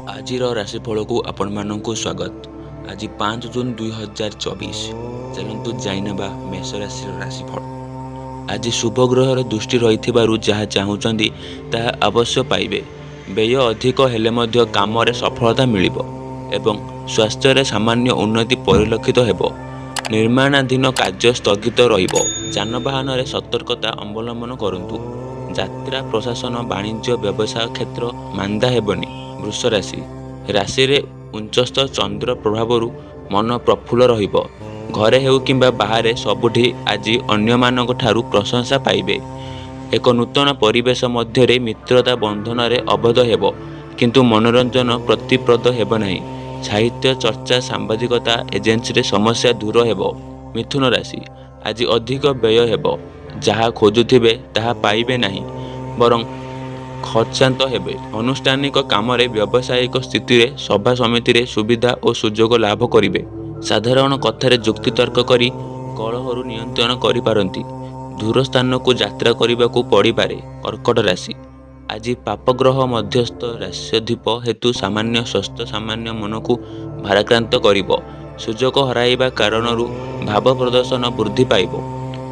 ଆଜିର ରାଶିଫଳକୁ ଆପଣମାନଙ୍କୁ ସ୍ୱାଗତ। ଆଜି 5 ଜୁନ 2024। ଚାଲନ୍ତୁ ଜାଣିନେବା ମେଷ ରାଶିର ରାଶିଫଳ। ଆଜି ଶୁଭ ଗ୍ରହର ଦୃଷ୍ଟି ରହିଥିବାରୁ ଯାହା ଚାହୁଁଛନ୍ତି, ତାହା ଅବଶ୍ୟ ପାଇବେ। ବ୍ୟୟ ଅଧିକ ହେଲେ ମଧ୍ୟ କାମରେ ସଫଳତା ମିଳିବ ଏବଂ ସ୍ୱାସ୍ଥ୍ୟରେ ସାମାନ୍ୟ ଉନ୍ନତି ପରିଲକ୍ଷିତ ହେବ। ନିର୍ମାଣାଧୀନ କାର୍ଯ୍ୟ ସ୍ଥଗିତ ରହିବ। ଯାନବାହନରେ ସତର୍କତା ଅବଲମ୍ବନ କରନ୍ତୁ। ଯାତ୍ରା, ପ୍ରଶାସନ, ବାଣିଜ୍ୟ, ବ୍ୟବସାୟ କ୍ଷେତ୍ର ମାନ୍ଦା ହେବନି। ବୃଷ ରାଶି। ରାଶିରେ ଉଞ୍ଚସ୍ଥ ଚନ୍ଦ୍ର ପ୍ରଭାବରୁ ମନ ପ୍ରଫୁଲ୍ଲ ରହିବ। ଘରେ ହେଉ କିମ୍ବା ବାହାରେ, ସବୁଠି ଆଜି ଅନ୍ୟମାନଙ୍କ ଠାରୁ ପ୍ରଶଂସା ପାଇବେ। ଏକ ନୂତନ ପରିବେଶ ମଧ୍ୟରେ ମିତ୍ରତା ବନ୍ଧନରେ ଆବଦ୍ଧ ହେବ, କିନ୍ତୁ ମନୋରଞ୍ଜନ ପ୍ରତିପ୍ରଦ ହେବ ନାହିଁ। ସାହିତ୍ୟ ଚର୍ଚ୍ଚା, ସାମ୍ବାଦିକତା, ଏଜେନ୍ସିରେ ସମସ୍ୟା ଦୂର ହେବ। ମିଥୁନ ରାଶି। ଆଜି ଅଧିକ ବ୍ୟୟ ହେବ। ଯାହା ଖୋଜୁଥିବେ, ତାହା ପାଇବେ ନାହିଁ, ବରଂ ଖର୍ଚ୍ଚାନ୍ତ ହେବେ। ଆନୁଷ୍ଠାନିକ କାମରେ, ବ୍ୟବସାୟିକ ସ୍ଥିତିରେ, ସଭା ସମିତିରେ ସୁବିଧା ଓ ସୁଯୋଗ ଲାଭ କରିବେ। ସାଧାରଣ କଥାରେ ଯୁକ୍ତିତର୍କ କରି କଳହରୁ ନିୟନ୍ତ୍ରଣ କରିପାରନ୍ତି। ଦୂର ସ୍ଥାନକୁ ଯାତ୍ରା କରିବାକୁ ପଡ଼ିପାରେ। କର୍କଟ ରାଶି। ଆଜି ପାପଗ୍ରହ ମଧ୍ୟସ୍ଥ ରାଶ୍ୟଧିପ ହେତୁ ସାମାନ୍ୟ ସ୍ୱାସ୍ଥ୍ୟ ସାମାନ୍ୟ ମନକୁ ଭାରାକ୍ରାନ୍ତ କରିବ। ସୁଯୋଗ ହରାଇବା କାରଣରୁ ଭାବ ପ୍ରଦର୍ଶନ ବୃଦ୍ଧି ପାଇବ।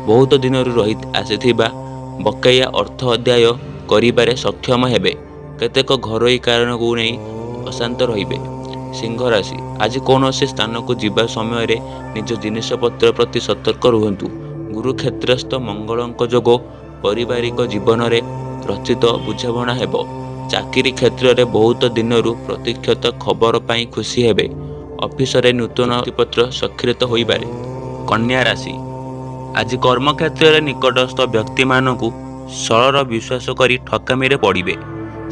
ବହୁତ ଦିନରୁ ରହି ଆସିଥିବା ବକେୟା ଅର୍ଥ ଆଦାୟ କରିବାରେ ସକ୍ଷମ ହେବେ। କେତେକ ଘରୋଇ କାରଣକୁ ନେଇ ଅଶାନ୍ତ ରହିବେ। ସିଂହ ରାଶି। ଆଜି କୌଣସି ସ୍ଥାନକୁ ଯିବା ସମୟରେ ନିଜ ଜିନିଷପତ୍ର ପ୍ରତି ସତର୍କ ରୁହନ୍ତୁ। ଗୁରୁକ୍ଷେତ୍ରସ୍ଥ ମଙ୍ଗଳଙ୍କ ଯୋଗୁଁ ପାରିବାରିକ ଜୀବନରେ ରଚିତ ବୁଝାମଣା ହେବ। ଚାକିରି କ୍ଷେତ୍ରରେ ବହୁତ ଦିନରୁ ପ୍ରତୀକ୍ଷିତ ଖବର ପାଇ ଖୁସି ହେବେ। ଅଫିସରେ ନୂତନ ପତ୍ର ସ୍ୱାକ୍ଷରିତ ହୋଇପାରେ। କନ୍ୟା ରାଶି। ଆଜି କର୍ମକ୍ଷେତ୍ରରେ ନିକଟସ୍ଥ ବ୍ୟକ୍ତିମାନଙ୍କୁ ସରଳ ବିଶ୍ୱାସ କରି ଠକାମିରେ ପଡ଼ିବେ।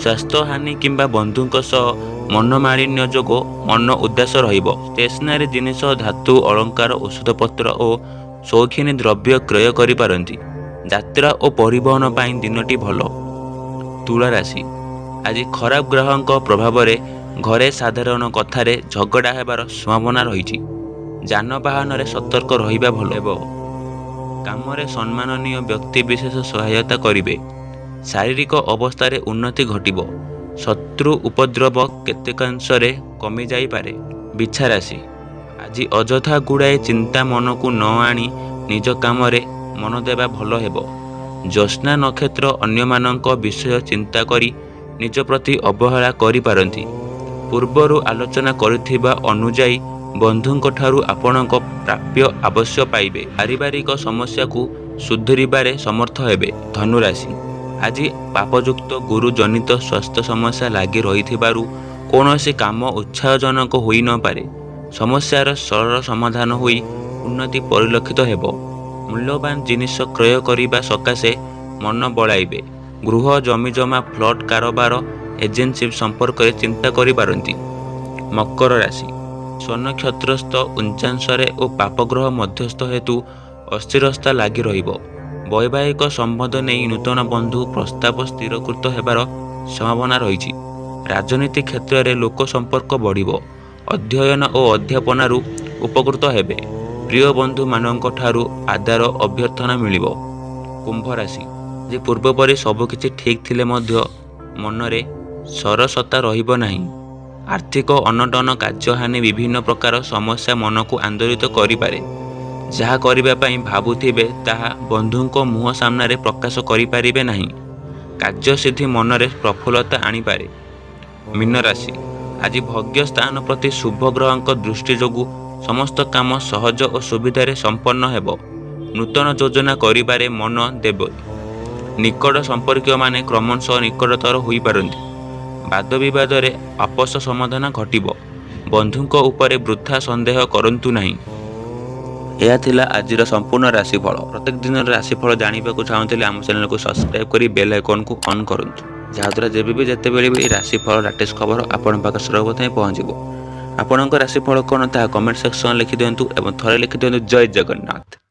ସ୍ୱାସ୍ଥ୍ୟହାନି କିମ୍ବା ବନ୍ଧୁଙ୍କ ସହ ମନୋମାଳିନ୍ୟ ଯୋଗୁଁ ମନ ଉଦାସ ରହିବ। ଷ୍ଟେସନାରୀ ଜିନିଷ, ଧାତୁ, ଅଳଙ୍କାର, ଔଷଧପତ୍ର ଓ ସୌଖିନୀ ଦ୍ରବ୍ୟ କ୍ରୟ କରିପାରନ୍ତି। ଯାତ୍ରା ଓ ପରିବହନ ପାଇଁ ଦିନଟି ଭଲ। ତୁଳା ରାଶି। ଆଜି ଖରାପ ଗ୍ରହଙ୍କ ପ୍ରଭାବରେ ଘରେ ସାଧାରଣ କଥାରେ ଝଗଡ଼ା ହେବାର ସମ୍ଭାବନା ରହିଛି। ଯାନବାହନରେ ସତର୍କ ରହିବା ଭଲ ହେବ। କାମରେ ସମ୍ମାନନୀୟ ବ୍ୟକ୍ତି ବିଶେଷ ସହାୟତା କରିବେ। ଶାରୀରିକ ଅବସ୍ଥାରେ ଉନ୍ନତି ଘଟିବ। ଶତ୍ରୁ ଉପଦ୍ରବ କେତେକାଂଶରେ କମିଯାଇପାରେ। ବିଛା ରାଶି। ଆଜି ଅଯଥା ଗୁଡ଼ାଏ ଚିନ୍ତା ମନକୁ ନ ଆଣି ନିଜ କାମରେ ମନ ଦେବା ଭଲ ହେବ। ଜ୍ୟେଷ୍ଠା ନକ୍ଷତ୍ର ଅନ୍ୟମାନଙ୍କ ବିଷୟ ଚିନ୍ତା କରି ନିଜ ପ୍ରତି ଅବହେଳା କରିପାରନ୍ତି। ପୂର୍ବରୁ ଆଲୋଚନା କରିଥିବା ଅନୁଯାୟୀ ବନ୍ଧୁଙ୍କଠାରୁ ଆପଣଙ୍କ ପ୍ରାପ୍ୟ ଅବଶ୍ୟ ପାଇବେ। ପାରିବାରିକ ସମସ୍ୟାକୁ ସୁଧୁରିବାରେ ସମର୍ଥ ହେବେ। ଧନୁରାଶି। ଆଜି ପାପଯୁକ୍ତ ଗୁରୁ ଜନିତ ସ୍ୱାସ୍ଥ୍ୟ ସମସ୍ୟା ଲାଗି ରହିଥିବାରୁ କୌଣସି କାମ ଉତ୍ସାହଜନକ ହୋଇନପାରେ। ସମସ୍ୟାର ସରଳ ସମାଧାନ ହୋଇ ଉନ୍ନତି ପରିଲକ୍ଷିତ ହେବ। ମୂଲ୍ୟବାନ ଜିନିଷ କ୍ରୟ କରିବା ସକାଶେ ମନ ବଳାଇବେ। ଗୃହ, ଜମିଜମା, ପ୍ଲଟ କାରବାର, ଏଜେନ୍ସି ସମ୍ପର୍କରେ ଚିନ୍ତା କରିପାରନ୍ତି। ମକର ରାଶି। ସ୍ୱନକ୍ଷତ୍ରସ୍ଥ ଉଚ୍ଚାଂଶରେ ଓ ପାପଗ୍ରହ ମଧ୍ୟସ୍ଥ ହେତୁ ଅସ୍ଥିରତା ଲାଗି ରହିବ। ବୈବାହିକ ସମ୍ବନ୍ଧ ନେଇ ନୂତନ ବନ୍ଧୁ ପ୍ରସ୍ତାବ ସ୍ଥିରୀକୃତ ହେବାର ସମ୍ଭାବନା ରହିଛି। ରାଜନୀତି କ୍ଷେତ୍ରରେ ଲୋକ ସମ୍ପର୍କ ବଢ଼ିବ। ଅଧ୍ୟୟନ ଓ ଅଧ୍ୟାପନାରୁ ଉପକୃତ ହେବେ। ପ୍ରିୟ ବନ୍ଧୁମାନଙ୍କ ଠାରୁ ଆଦର ଅଭ୍ୟର୍ଥନା ମିଳିବ। କୁମ୍ଭ ରାଶି। ଆଜି ପୂର୍ବପରି ସବୁକିଛି ଠିକ୍ ଥିଲେ ମଧ୍ୟ ମନରେ ସରସତା ରହିବ ନାହିଁ। ଆର୍ଥିକ ଅନଟନ, କାର୍ଯ୍ୟହାନି, ବିଭିନ୍ନ ପ୍ରକାର ସମସ୍ୟା ମନକୁ ଆନ୍ଦୋଳିତ କରିପାରେ। ଯାହା କରିବା ପାଇଁ ଭାବୁଥିବେ, ତାହା ବନ୍ଧୁଙ୍କ ମୁହଁ ସାମ୍ନାରେ ପ୍ରକାଶ କରିପାରିବେ ନାହିଁ। କାର୍ଯ୍ୟସିଦ୍ଧି ମନରେ ପ୍ରଫୁଲ୍ଲତା ଆଣିପାରେ। ମୀନ ରାଶି। ଆଜି ଭାଗ୍ୟ ସ୍ଥାନ ପ୍ରତି ଶୁଭ ଗ୍ରହଙ୍କ ଦୃଷ୍ଟି ଯୋଗୁଁ ସମସ୍ତ କାମ ସହଜ ଓ ସୁବିଧାରେ ସମ୍ପନ୍ନ ହେବ। ନୂତନ ଯୋଜନା କରିବାରେ ମନ ଦେବେ। ନିକଟ ସମ୍ପର୍କୀୟମାନେ କ୍ରମଶଃ ନିକଟତର ହୋଇପାରନ୍ତି। ବାଦ ବିବାଦରେ ଆପୋଷ ସମାଧାନ ଘଟିବ। ବନ୍ଧୁଙ୍କ ଉପରେ ବୃଥା ସନ୍ଦେହ କରନ୍ତୁ ନାହିଁ। ଏହା ଥିଲା ଆଜିର ସମ୍ପୂର୍ଣ୍ଣ ରାଶିଫଳ। ପ୍ରତ୍ୟେକ ଦିନର ରାଶିଫଳ ଜାଣିବାକୁ ଚାହୁଁଥିଲେ ଆମ ଚ୍ୟାନେଲକୁ ସବସ୍କ୍ରାଇବ୍ କରି ବେଲ୍ ଆଇକନ୍କୁ ଅନ୍ କରନ୍ତୁ, ଯାହାଦ୍ୱାରା ଯେବେ ବି ଯେତେବେଳେ ବି ଏହି ରାଶିଫଳ ଲାଟେଷ୍ଟ ଖବର ଆପଣଙ୍କ ପାଖରେ ସର୍ବପ୍ରଥମେ ପହଞ୍ଚିବ। ଆପଣଙ୍କ ରାଶିଫଳ କ'ଣ, ତାହା କମେଣ୍ଟ ସେକ୍ସନ୍ ଲେଖିଦିଅନ୍ତୁ ଏବଂ ଥରେ ଲେଖିଦିଅନ୍ତୁ, ଜୟ ଜଗନ୍ନାଥ।